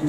ओम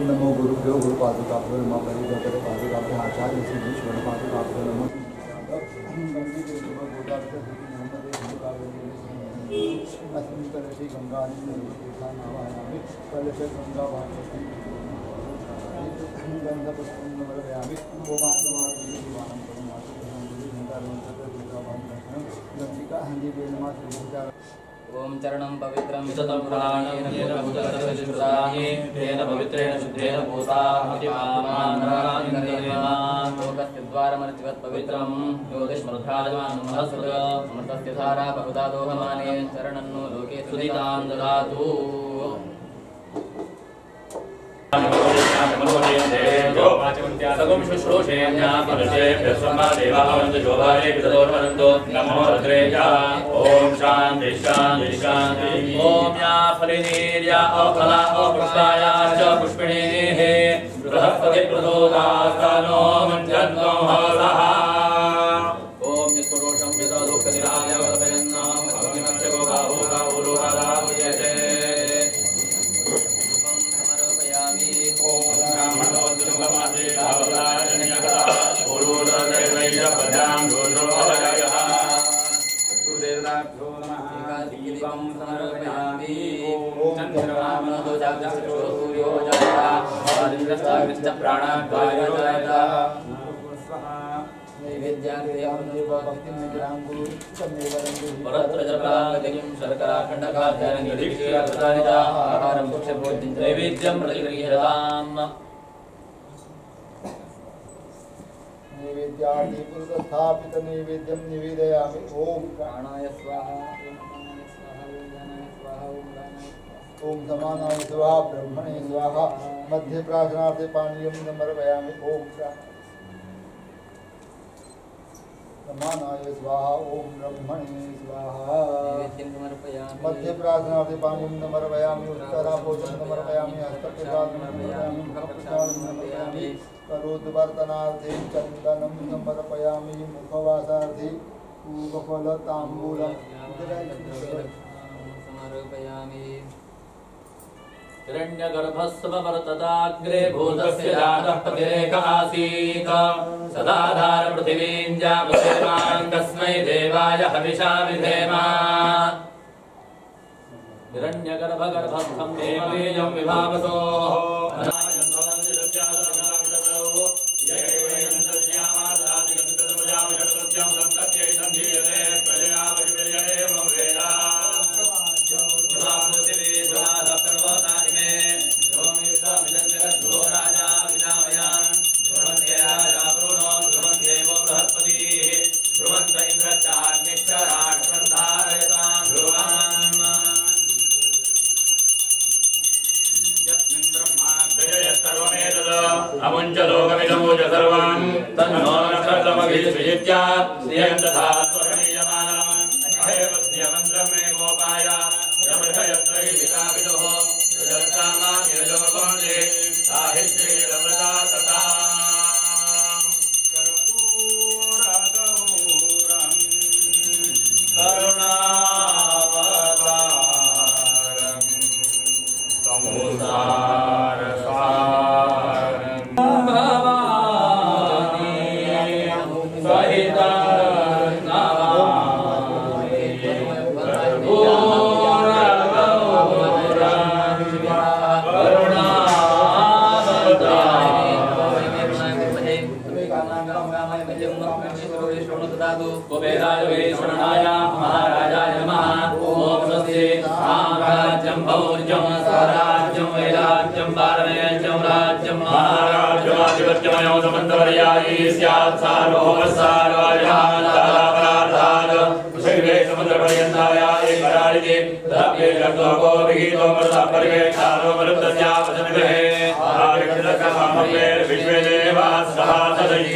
नमो गुरुभ्यो गुरुपादुकाभ्यो नमः परिपादुकाभ्यः आचार्य श्री ईश्वरपादुकाभ्यो नमः। ओम चरणं पवित्रं सततं पुराणेन तेन पवित्रेण शुद्धेन भूतामृतस्य द्वारमर्चिवत् पवित्रं ज्योतिष्मृद्धाजमानमहस्कृत धारा बहुधा दोहमाने चरणन्नो लोके सुदितां ददातु। नमो रुद्रेय ओम शांति शांति शांति। ओम या फलिनीर्या अफला अपुष्पाया च पुष्पिणीः बृहस्पति प्रचोदयात्तनो मुञ्चन्तो हवसः। ओम यत्पुरुषं यतो दुःखनिराय वर्धयन्नाम भगवन्तं गोबाहुकाहुरुहराभुजते। नैवेद्यं प्रतिगृह्यताम्। नैवेद्यार्थे पुरतः नैवेद्यं निवेदयामि। ओम प्राणाय स्वाहा, ओम प्राणाय स्वाहा, ओम ज्ञानाय स्वाहा, ओम दानाय स्वाहा, ओम समानाय स्वाहा, ब्रह्मणे स्वाहा। मध्य प्रार्थनार्थे पानीयं समर्पयामि। ओम समानाय स्वाहा, ओम ब्रह्मणे स्वाहा। मध्य प्रार्थनार्थे पानीयं समर्पयामि। उत्तराभोजनं समर्पयामि। हस्तप्रसादं समर्पयामि। मुखप्रसादं समर्पयामि। करोद्वर्तनार्थे चन्दनं समर्पयामि। मुखवासार्थे पूगफलताम्बूलं समर्पयामि। हिरण्यगर्भस्ववर्तताग्रे भूतस्य जातः पतिरेक आसीत्। सदाधार पृथिवीं जापसेमां कस्मै देवाय हविषा विधेम। हिरण्यगर्भगर्भस्थं देवबीजं विभावसोः। यस्मिन् ब्रह्मा अमुञ्च लोकमिदमूच सर्वं तन्नो नक्षत्रमभिसृजित्य श्रियं तथा स्वर्णीयमानम् अहेवद्यमन्त्रं मे गोपाय यमृषयत्रयिपितापितुः यजोगोणे साहित्रीरमृता तथा कर्पूरगौरं करुणावतारं संसारसारं भवानी सहितं नमामि कर्पूरगौरं करुणावतारं कुबेराय वैश्वरणाय महाराजाय नमः। ॐ स्वस्ति साम्राज्यं भौर्यं स्वराज्यं वैराज्यं पारमेयं राज्यं महाराज्यमाधिपत्यमयो समन्तपर्यायी स्यात् सार्वभौमस्सार्वार्यान्तारापरार्धात् शैवे समुद्रपर्यन्ताय एकराळिति तदप्ये शब्दोको विगीतो मृतः परिवेक्षारो मरुतस्यावसनिभे विश्वे देवाः सहासदैः।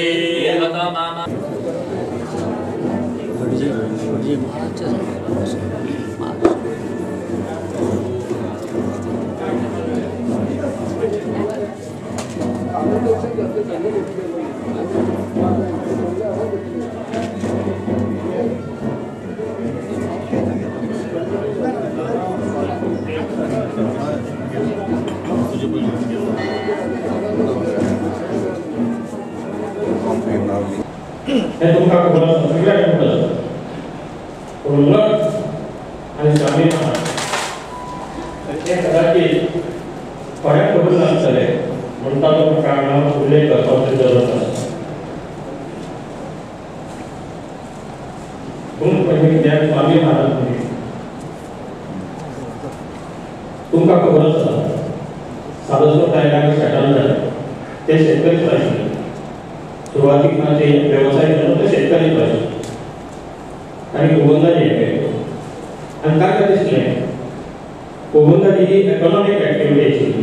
हे तुमकां खबर आसा, सगळ्यांक खबर आसा. पूण मठ आनी स्वामी महाराज हे कदाचित थोड्यांक खबर नासतलें म्हणून ताचो म्हाका हांगा उल्लेख करपाची जरूरत आसा. पूण पयलीं कित्याक स्वामी महाराज म्हणजे तुमकां खबर आसा, सारस्वत आयल्यार सेटल जाले ते शेतकरीच आशिल्ले. सुरवातीक मातशे वेवसाय केलो ते शेतकरीच आशिल्ले आनी गोवंदाजी हें केलें आनी तांकां दिसलें गोवंदाजी ही इकॉनॉमीक एक्टिविटी आशिल्ली,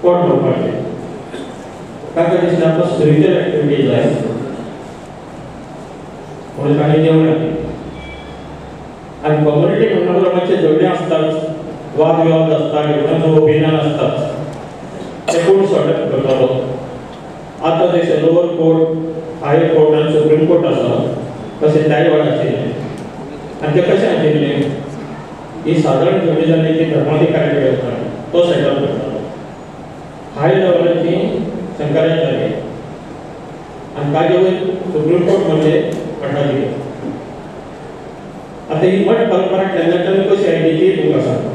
पोट भरपाचें. तांकां दिसलें आमकां स्पिरिच्युअल एक्टिविटी जाय म्हणून तांणी देवळां केली. आनी कम्युनिटी म्हणटा मातशे झगडीं आसतात, वाद विवाद आसता, डिफरन्स ऑफ ओपिनियन आसतात, ते कोण सॉर्ट करतालो. आतां जशें लोअर कोर्ट, हायर कोर्ट आनी सुप्रीम कोर्ट आसा तशें त्याय वेळार आशिल्लें. आनी तें कशें आशिल्लें, ही सादारण झगडीं जाली की धर्माधिकारी कडेन वताले, तो सेटल करतालो. हाय लेवलाची शंकराचार्य आनी ताजे वयर सुप्रीम कोर्ट म्हणजे मठाधिकारी. आतां ही मठ परंपरा केन्नाच्यान कशी आयली ती तुमकां सांगता.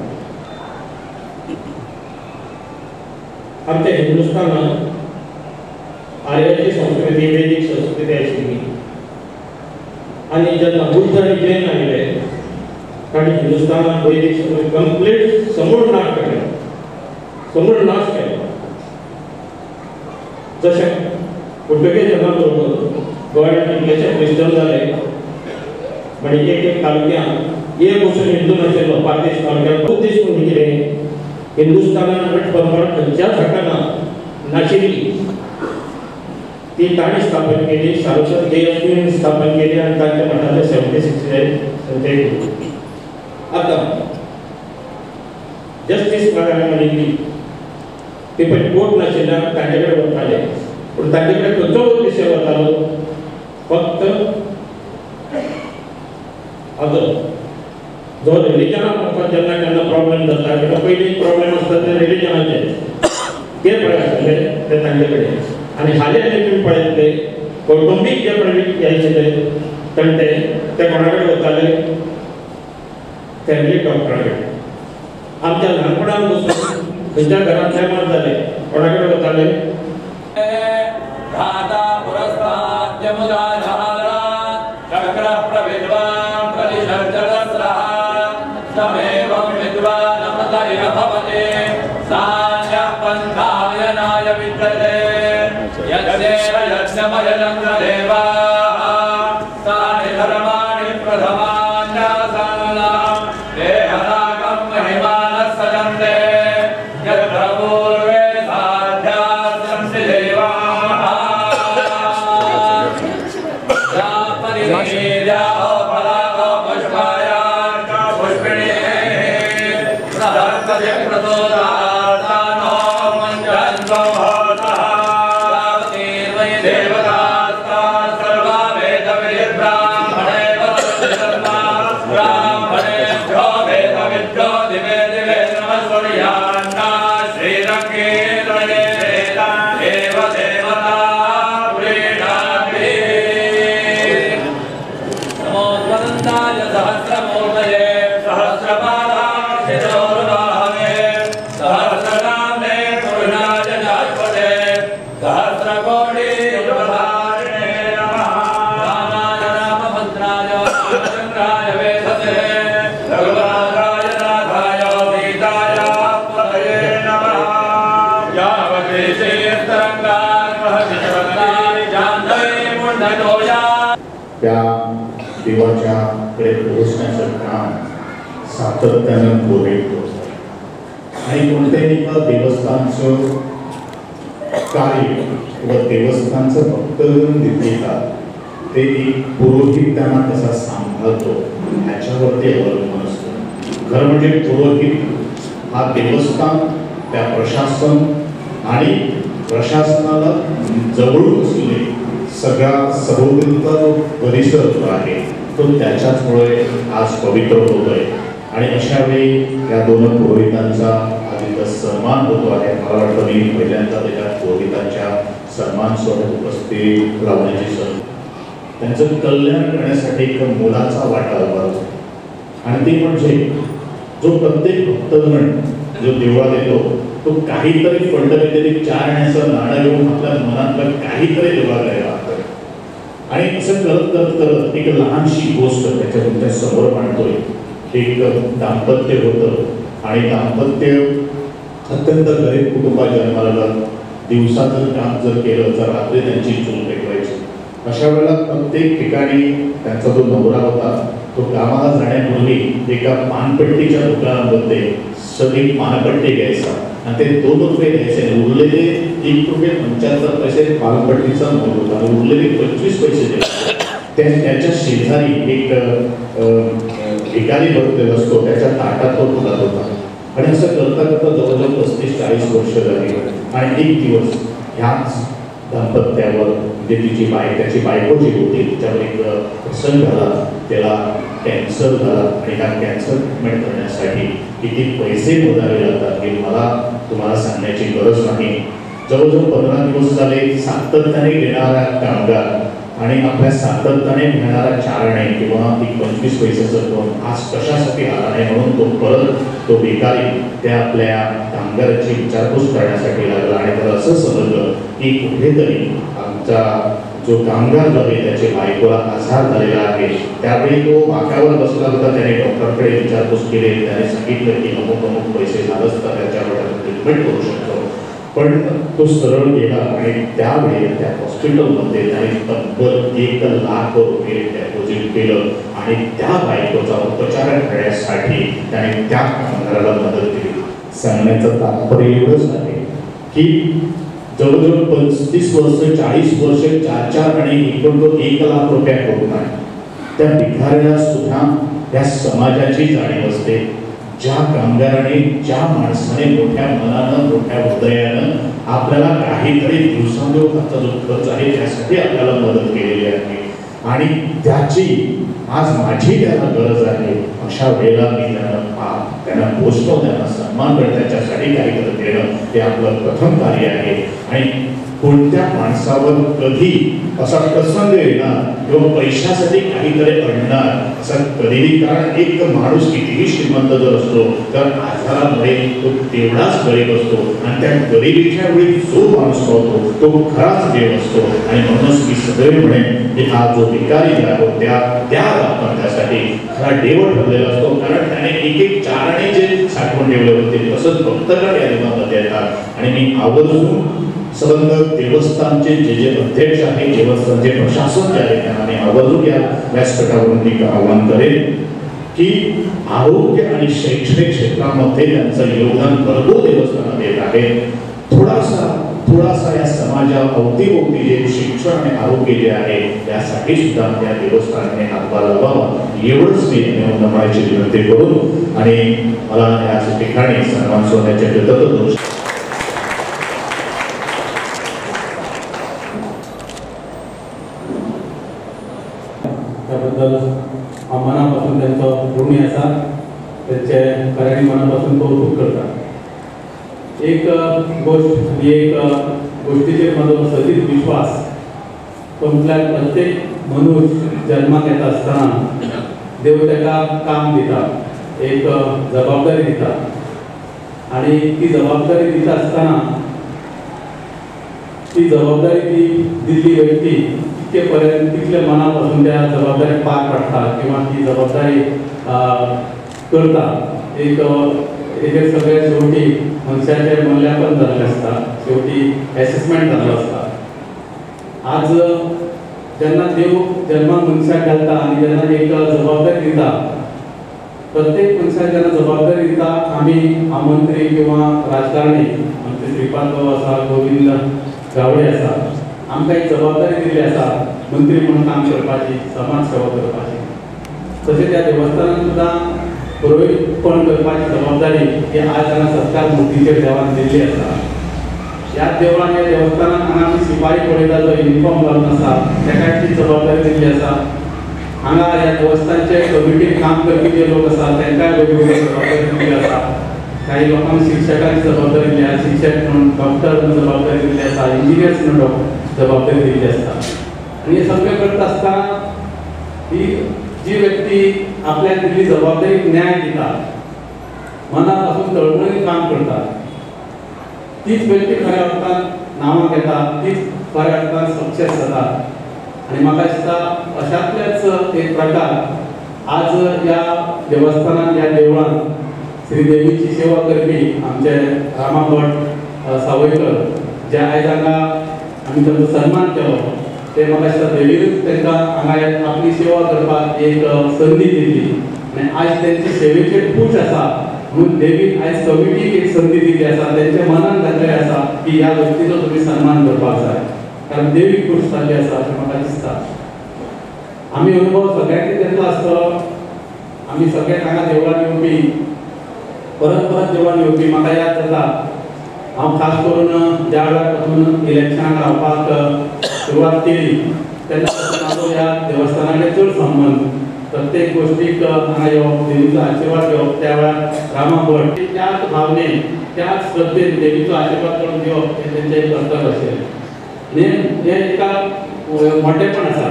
आमच्या हिंदुस्थानांत आर्याची संस्कृती, वेदीक संस्कृती आशिल्ली आनी जेन्ना बुद्ध आनी जैन आयले तांणी हिंदुस्थानांत वैदीक संस्कृती कंप्लीट समूळ नाश केलो, समूळ नाश केलो. जशें पुर्तुगेज जेन्ना बरोबर गोंयांत कितलेशे क्रिश्चन जाले म्हणजे एक एक तालुक्यांत एक वचून हिंदू नाशिल्लो, बार्देश तालुक्यांत. खूब दीस म्हणजे कितें, हिंदुस्थानांत मठ परंपरा खंयच्याच हकाना नाशिल्ली, ती तांणी स्थापन केली. सारस्वत तेजस्वीन स्थापन केली आनी तांच्या मठाचे 76. आतां जस्टीस महाराज म्हणिल्ली ती पळय कोर्ट नाशिल्ल्यान तांचे कडेन वताले, पूण तांचे कडेन खंयचो विशय वतालो, फक्त आजो जो रिलिजना मार्फत जेन्ना केन्ना प्रॉब्लेम जाता किंवा पयलीं प्रॉब्लेम आसता ते रिलिजनाचे ते पळय आसतले ते तांचे कडेन. आनी हालीं हालीं तुमी पळयतले कौटुंबीक जे पळय यायचे तंटे ते कोणा कडेन वताले, फॅमिली डॉक्टरा कडेन. आमच्या ल्हानपणान बसून खंयच्या घरांत बेमार जाले कोणा कडेन वताले, देहनाकं महिमानः सजन्ते यत्र पूर्वे साध्य त्या देवाच्या कडे पोहोचण्याचं काम सातत्यानं पुरोहित करतात आणि कोणत्याही एका देवस्थानचं कार्य किंवा देवस्थानचं भक्तगण येतात ते एक पुरोहित त्यांना कसा सांभाळतो ह्याच्यावरती अवलंबून असतं. खरं म्हणजे पुरोहित हा देवस्थान त्या प्रशासन आणि प्रशासनाला जवळून असलेले सगळा सभोवतीचा जो परिसर जो आहे तो त्याच्याचमुळे आज पवित्र होतोय आणि अशा वेळी या दोन पुरोहितांचा आधीचा सन्मान होतो आहे. मला वाटतं मी पहिल्यांदा त्याच्या पुरोहितांच्या सन्मान सोहळ्यात उपस्थित राहण्याची संधी, त्यांचं कल्याण करण्यासाठी एक मोलाचा वाटा उभा होतो आणि ते म्हणजे जो प्रत्येक भक्तगण जो देवळात येतो तो काहीतरी फंड काहीतरी 4 आण्याचं नाणं घेऊन आपल्या मनातलं काहीतरी देवळात द्यायला लागतं आणि असं करत करत करत एक लहानशी गोष्ट त्याच्या तुमच्या समोर मांडतोय. एक दाम्पत्य होतं आणि दाम्पत्य अत्यंत गरीब कुटुंबात जन्माला आलं. दिवसाचं काम जर केलं तर रात्री त्यांची चूल पेटवायची. अशा वेळेला प्रत्येक ठिकाणी त्यांचा जो नवरा होता तो कामाला जाण्यापूर्वी एका पानपट्टीच्या दुकानामध्ये सगळी पानपट्टी घ्यायचा आणि ते 2 रुपये द्यायचे, उरलेले 1 रुपये 75 पैसे पानपट्टीचा मोल होता आणि उरलेले 25 पैसे द्यायचे. त्याच्या शेजारी एक भिकारी बसलेला असतो, त्याच्या ताटात तो घालत होता आणि असं करता करता जवळजवळ 35-40 वर्ष झाली आणि एक दिवस ह्याच दाम्पत्यावर म्हणजे तिची त्याची बायको जी होती तिच्यावर एक प्रसंग झाला, त्याला कॅन्सर झाला आणि ह्या कॅन्सर ट्रीटमेंट करण्यासाठी किती पैसे मोजावे लागतात हे मला तुम्हाला सांगण्याची गरज नाही. जवळजवळ 15 दिवस झाले सातत्याने घेणारा कामगार आणि आपल्या सातत्याने मिळणारा 4 आणे किंवा एक 25 पैशाचं कोण आज कशासाठी आला नाही म्हणून तो परत तो भिकारी त्या आपल्या कामगाराची विचारपूस करण्यासाठी लागला आणि त्याला असं समजलं की कुठेतरी आमचा जो कामगार जो आहे त्याच्या बायकोला आजार झालेला आहे. त्यावेळी तो वाक्यावर बसला होता, त्याने डॉक्टरकडे विचारपूस केली, त्याने सांगितलं की अमुक अमुक पैसे झालंच तर त्याच्यावर ट्रीटमेंट करू शकतो. पण तो सरळ गेला आणि त्यावेळी त्या हॉस्पिटलमध्ये त्याने तब्बल 1 लाख रुपये डेपॉझिट केलं आणि त्या बायकोचा उपचार करण्यासाठी त्याने त्या कामगाराला मदत केली. सांगण्याचं तात्पर्य एवढंच आहे की जवळजवळ 35 वर्ष 40 वर्ष 4-4 आणि एकूण तो 1 लाख रुपया करून आहे. त्या भिकाऱ्याला सुद्धा या समाजाची जाणीव असते. ज्या कामगाराने ज्या माणसाने मोठ्या मनानं मोठ्या हृदयानं आपल्याला काहीतरी दिवसांदिवसाचा जो खर्च आहे त्यासाठी आपल्याला मदत केलेली आहे आणि त्याची आज माझी त्याला गरज आहे, अशा वेळेला मी त्यांना त्यांना पोचतो, त्यांना सन्मान करणं, त्याच्यासाठी काहीतरी देणं हे आपलं प्रथम कार्य आहे. आणि कोणत्या माणसावर कधी असा प्रसंग येणार किंवा पैशासाठी काहीतरी अडणार असं कधीही, कारण एक माणूस कितीही श्रीमंत जर असतो तर आजारामुळे तो तेवढाच गरीब असतो आणि त्या गरिबीच्या वेळी जो माणूस होतो तो खराच देव असतो. आणि म्हणूनच मी सदैव म्हणेन की हा जो भिकारी आहे त्या त्या दाम्पत्यासाठी खरा देव ठरलेला असतो, कारण त्याने एक एक 4 आणे जे साठवून ठेवले होते तसंच भक्तगण या देवामध्ये येतात. आणि मी आवर्जून संबंध देवस्थानचे जे जे अध्यक्ष आहेत, देवस्थानचे प्रशासन जे आहे त्यांना मी आवर्जून या व्यासपीठावरून मी आवाहन करेन की आरोग्य आणि शैक्षणिक क्षेत्रामध्ये त्यांचं योगदान भरपूर देवस्थानात येत आहे. थोडासा या समाजा अवतीभोवती जे शिक्षण आणि आरोग्य जे आहे त्यासाठी सुद्धा या देवस्थानाने हातभार लावावा एवढंच मी नमळाची विनंती करून आणि मला या ठिकाणी सन्मान सोहळ्याच्या कृतज्ञ. त्याबद्दल हांव मनापासून त्यांचो ऋणी आसा, त्यांचे खऱ्यांनी मनापासून कौतुक करता. एक गोष्ट आनी एक गोष्टीचेर म्हजो सदींच विश्वास तो म्हटल्यार प्रत्येक मनुष्य जन्माक येता आसतना देव ताका काम दिता, एक जबाबदारी दिता आनी ती जबाबदारी दिता आसतना ती जबाबदारी ती दिल्ली व्यक्ती तितके पर्यंत तितले मनापासून त्या जबाबदारी पार पाडटा किंवा ती जबाबदारी करता. एक हेजेर सगळ्या शेवटी मनशाचें मूल्यांकन जाल्लें आसता, शेवटी एसेसमेंट जाल्लो आसता. आज जेन्ना देव जन्माक मनशाक घालता आनी जेन्ना एक जबाबदारी दिता, प्रत्येक मनशाक जेन्ना जबाबदारी दिता, आमी मंत्री किंवा राजकारणी, आमचे श्रीपाद बाबू आसा, गोविंद गावडे आसा, आमकां एक जबाबदारी दिल्ली आसा मंत्री म्हणून काम करपाची, समाज सेवा करपाची. तशें त्या देवस्थानान सुद्दां पुरोहीतपण करपाची जबाबदारी ही आज हांगा सत्कार मुर्तीचेर देवान दिल्ली आसा. ह्या देवळान, ह्या देवस्थानान हांगा आमी सिपाही पळयता जो युनिफॉर्म घालून आसा ताकाय ती जबाबदारी दिल्ली आसा. हांगा ह्या देवस्थानचे कमिटीन काम करपी जे लोक आसा तांकांय वेगवेगळी जबाबदारी दिल्ली आसा. काही लोकांक शिक्षकांची जबाबदारी दिल्ली आसा, शिक्षक म्हणून, डॉक्टर म्हणून जबाबदारी दिल्ली आसा, इंजिनियर्स म्हणून जबाबदारी दिल्ली आसता. आनी हें सगळें करता आसतना ही जी व्यक्ती आपल्याक दिल्ली जबाबदारी न्याय दिता, मना पासून तळमळीन काम करता, तीच व्यक्ती खऱ्या अर्थान नांवाक येता, तीच खऱ्या अर्थान सक्सेस जाता. आनी म्हाका दिसता अशांतलेच एक प्रकार आज ह्या देवस्थानान, ह्या देवळान श्री देवीची सेवा करपी आमचे रामा भट सावयकर जे आयज हांगा आमी तांचो सन्मान केलो, ते म्हाका दिसता देवीनूच तांकां हांगा आपली सेवा करपाक एक संदी दिली आनी आज तेंचे सेवेचेर खूश आसा म्हणून देवीन आयज कमिटीक एक संदी दिल्ली आसा, तेंच्या मनान घातलेलें आसा की ह्या व्यक्तीचो तुमी सन्मान करपाक जाय, कारण देवी खूश जाल्ली आसा अशें म्हाका दिसता. आमी अनुभव सगळ्यांनी घेतलो आसतलो, आमी सगळे हांगा देवळान येवपी, परत परत देवळान येवपी. म्हाका याद जाता, हांव खास करून ज्या वेळार पासून इलेक्शनाक रावपाक सुरवात केली तेन्ना पासून म्हाजो ह्या देवस्थाना कडेन चड संबंद, प्रत्येक गोष्टीक हांगा येवप, देवीचो आशिर्वाद घेवप. त्या वेळार रामा भट त्याच भावनेन, त्याच श्रद्धेन देवीचो आशिर्वाद करून घेवप हें तेंचें एक कर्तव्य आशिल्लें. हें एका मोटेपण आसा,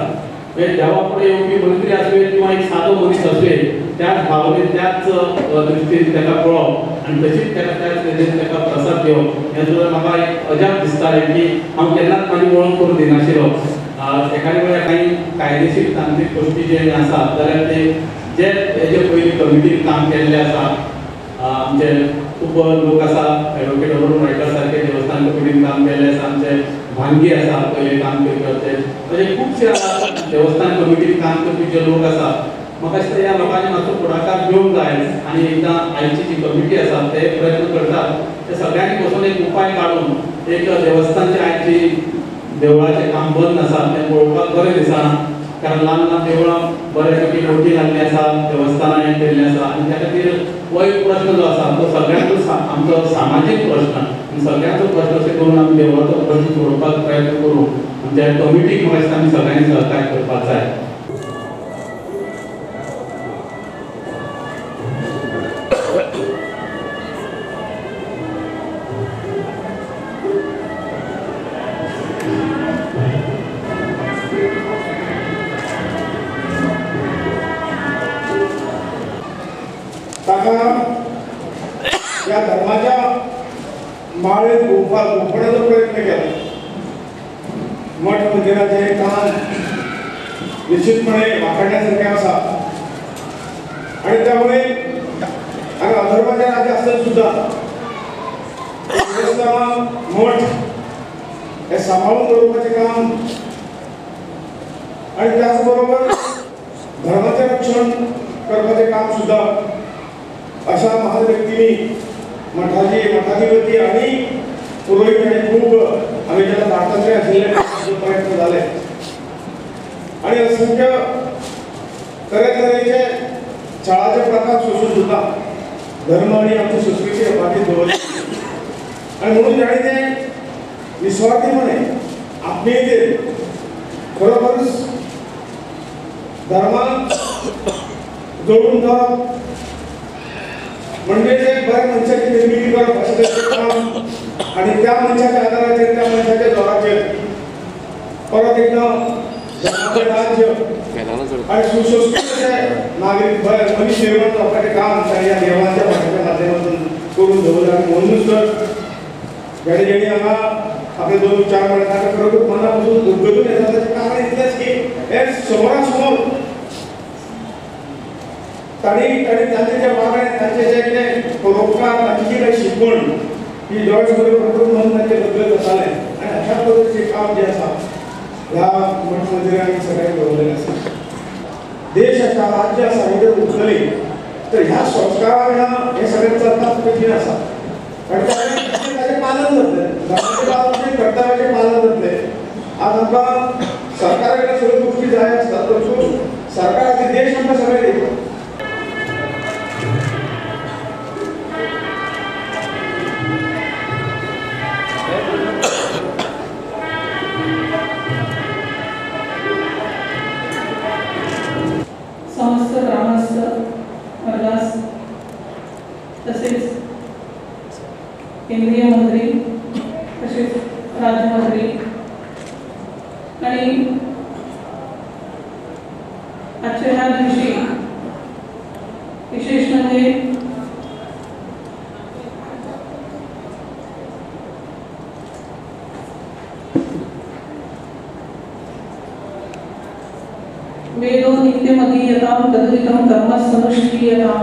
म्हणजे देवा फुडें येवपी मंत्री आसूं किंवा एक सादो मनीस आसूं, त्याच भावनेन, त्याच दृश्टीन ताका पळोवप आनी तशीच ताका त्याच नदरेन ताका प्रसाद घेवप हें सुद्दां म्हाका एक अजाप दिसतालें की हांव केन्नाच म्हाजी वळख करून दिनाशिल्लो. एखाद्या वेळार कांय कायदेशीर तांत्रीक गोश्टी जे आसा जाल्यार ते जे हेजे पयलीं कमिटीन काम केल्लें आसा, आमचे खूब लोक आसा, एडवोकेट अरुण रायकर सारके देवस्थान कमिटीन काम केल्लें आसा, आमचे भांगी आसा पयलीं काम करपी, अशे खुबशे देवस्थान कमिटीन काम करपी जे लोक आसा, म्हाका दिसता ह्या लोकांनी मातसो फुडाकार घेवंक जाय आनी एकदां आयची जी कमिटी आसा ते प्रयत्न करतात ते सगळ्यांनी बसून एक उपाय काडून एक देवस्थानची आयची देवळाचें काम बंद आसा तें पळोवपाक बरें दिसना, कारण ल्हान ल्हान देवळां बऱ्यापैकी मोठी जाल्लीं आसा, देवस्थानां हें केल्लीं आसा आनी त्या खातीर हो एक प्रश्न जो आसा तो सगळ्यांचो आमचो सामाजीक प्रश्न आनी सगळ्यांचो प्रश्न अशें करून आमी देवळाचो प्रश्न सोडोवपाक प्रयत्न करूं. आमच्या कमिटीक म्हाका दिसता आमी सगळ्यांनी सहकार्य करपाक जाय. या धर्माच्या माळेत गुंफण्याचा प्रयत्न केला. मठ मंदिराचे काम निश्चितपणे वाखाणण्यासारखे आसा आणि त्यामुळे हांगा अधर्माचे राज्य आसतना सुद्धा देवस्थानां मठ हे सांबाळून दवरपाचें काम आणि त्याचबरोबर धर्माचें रक्षण करपाचें काम सुद्धा अशा महान व्यक्तींनी मठाधिपती आणि पुरोहित हांणी खूब आमी जेन्ना भारतांतले आशिल्ले प्रयत्न जाले आणि असंख्य तरेतरेचे छळाचे प्रकार सोसून सुद्धा धर्म आणि आमची संस्कृती अबाधित दवरली आणि म्हणून जाणी ते निस्वार्थीपणे आत्मीयतेन खरोखरच धर्माक जोडून धरप म्हणजे एक बऱ्या मनशाची निर्मिती करप अशें तांचें काम आनी त्या मनशाच्या आदाराचेर, त्या मनशाच्या जोराचेर परत एकदां धर्माचें राज्य आनी सुसंस्कृत नागरीक मनीस निर्माण जावपाचें काम तांणी ह्या देवाच्या मठाच्या माध्यमांतून करून दवरलें. आनी म्हणूनच तर जेणे जेणे हांगा आपले दोन चार म्हणटा खरोखर मना पासून उद्गतून येता. ताचें कारण इतलेंच की हे समोरासमोर तांणी तांणी तांचे जे वागणें, तांचे जे कितें परोपकार, तांची जी काही शिकवण ही जॉयस करून म्हणून तांचे बदल जातालें आनी अशा पद्दतीचें काम जें आसा ह्या मठ मंदिरांनी सगळें दवरलेलें आसा. देश आसा, राज्य आसा, हे जर उरतली तर ह्या संस्कारा विना हें सगळें चलपाक कठीण आसा. कारण ताचें पालन जातलें, धर्माचें पालन, कर्तव्याचें पालन जातलें. आज आमकां सरकारा कडल्यान सगळ्यो गोश्टी जाय आसतात, तश्यो सरकाराचे देश आमकां सगळें दिता. समस्त ग्रामस्थ वर्गास तसेच केंद्रीय मंत्री तसेच राज्यमंत्री आणि आजच्या ह्या दिवशी विशेष म्हणजे वेदो नित्यमधीयतां तदुदितं कर्म सनुष्ठीयतां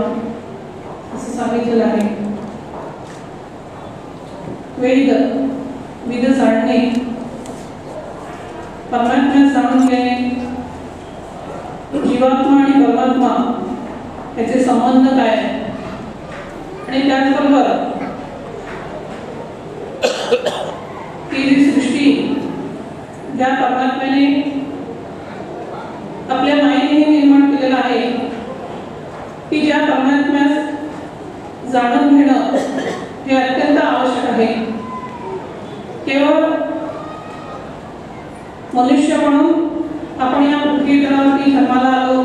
असं सांगितलेलं आहे. वेद वेद जाणणे, परमात्मा जाणून घेणे, जीवात्मा आणि परमात्मा याचे संबंध काय आणि त्याचबरोबर ती जी सृष्टी ज्या परमात्म्याने आपल्या मायेने निर्माण केलेलं आहे ती ज्या परमात्म्यास जाणून घेणं हे अत्यंत आवश्यक आहे. केवळ मनुष्य म्हणून आपण या पृथ्वीतलावरती जन्माला आलो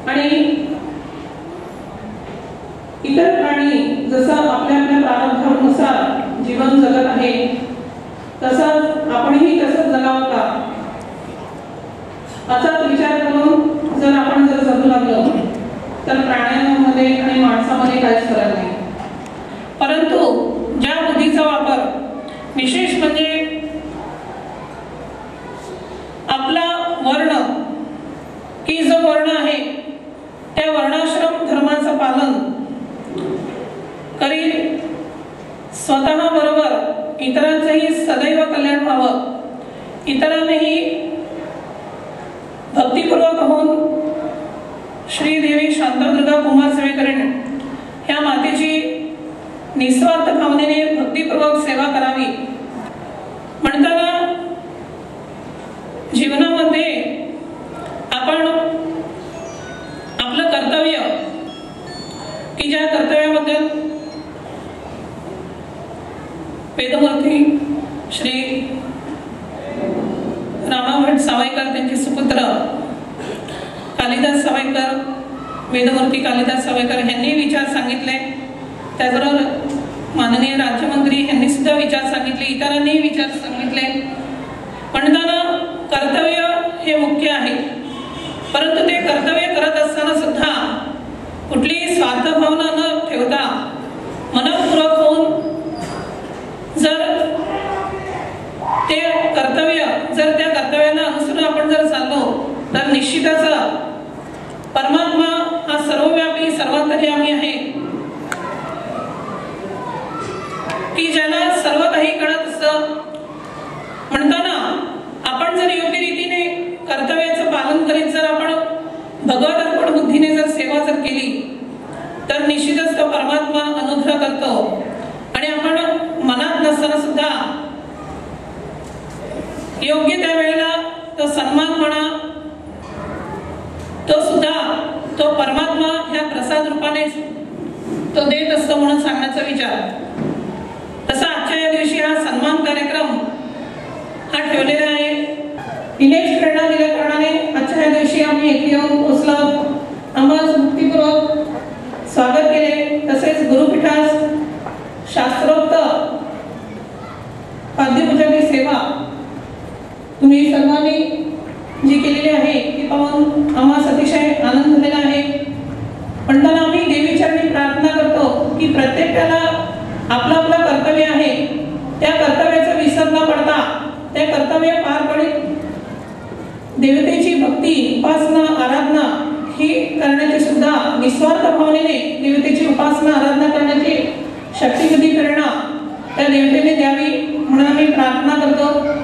आणि इतर प्राणी जसं आपल्या आपल्या प्रारब्धानुसार जीवन जगत आहे तसंच आपणही तसंच जगावं का असाच विचार करून जर आपण जर जगू लागलो तर प्राण्यांमध्ये आणि माणसामध्ये काहीच फरक नाही. परंतु ज्या बुद्धीचा वापर विशेष म्हणजे आपला वर्ण की जो वर्ण आहे त्या वर्णाश्रम धर्माचं पालन करीत स्वतः बरोबर इतरांचंही सदैव कल्याण व्हावं, इतरांनाही भक्तिपूर्वक होऊन श्री देवी शांतादुर्गा कुमार सेवेकरण ह्या मातेची निस्वार्थ भावनेने भक्तिपूर्वक सेवा करावी. म्हणताना जीवनामध्ये आपण आपलं कर्तव्य की ज्या कर्तव्याबद्दल वेदमूर्ती श्री रामाभट सावयकर त्यांचे सुपुत्र कालिदास सावयकर, वेदमूर्ती कालिदास सावयकर यांनी विचार सांगितले, त्याचबरोबर माननीय राज्यमंत्री यांनी सुद्धा विचार सांगितले, इतरांनीही विचार सांगितले. म्हणताना कर्तव्य हे मुख्य आहे, परंतु ते कर्तव्य करत असताना सुद्धा कुठलीही स्वार्थभावना न ठेवता मनपूर्वक होऊन जर ते कर्तव्य जर त्या कर्तव्याला अनुसरून आपण जर चाललो तर निश्चितच परमात्मा हा सर्वव्यापी सर्वांतर्यामी आहे की ज्याला सर्व काही कळत असतं. म्हणताना आपण जर योग्य रीतीने कर्तव्याचं पालन करीत जर आपण भगवत अर्पण बुद्धीने जर सेवा जर केली तर निश्चितच तो परमात्मा अनुग्रह करतो आणि आपण मनात नसताना सुद्धा योग्य त्या वेळेला तो सन्मान म्हणा तो सुद्धा तो परमात्मा ह्या प्रसाद रूपाने तो देत असतो म्हणून सांगण्याचा विचार. तसा आजच्या या दिवशी हा सन्मान कार्यक्रम हा ठेवलेला आहे. तिनेच प्रेरणा दिल्या कारणाने आजच्या या दिवशी आम्ही येथे येऊन पोचलो, आम्हाला भक्तिपूर्वक स्वागत केले. तसेच गुरुपीठास शास्त्रोक्त पाद्यपूजाची सेवा तुम्ही सर्वांनी जी केलेली आहे ती पाहून आम्हाला अतिशय आनंद झालेला आहे. म्हणताना आम्ही देवीचरणी प्रार्थना करतो की प्रत्येकाला आपलं आपलं कर्तव्य आहे, त्या कर्तव्याचा विसर न पडता त्या कर्तव्य पार पाडीत देवतेची भक्ती, उपासना, आराधना ही करण्याची सुद्धा निस्वार्थ भावनेने देवतेची उपासना आराधना करण्याची शक्तिबुद्धी प्रेरणा त्या देवतेने द्यावी म्हणून आम्ही प्रार्थना करतो.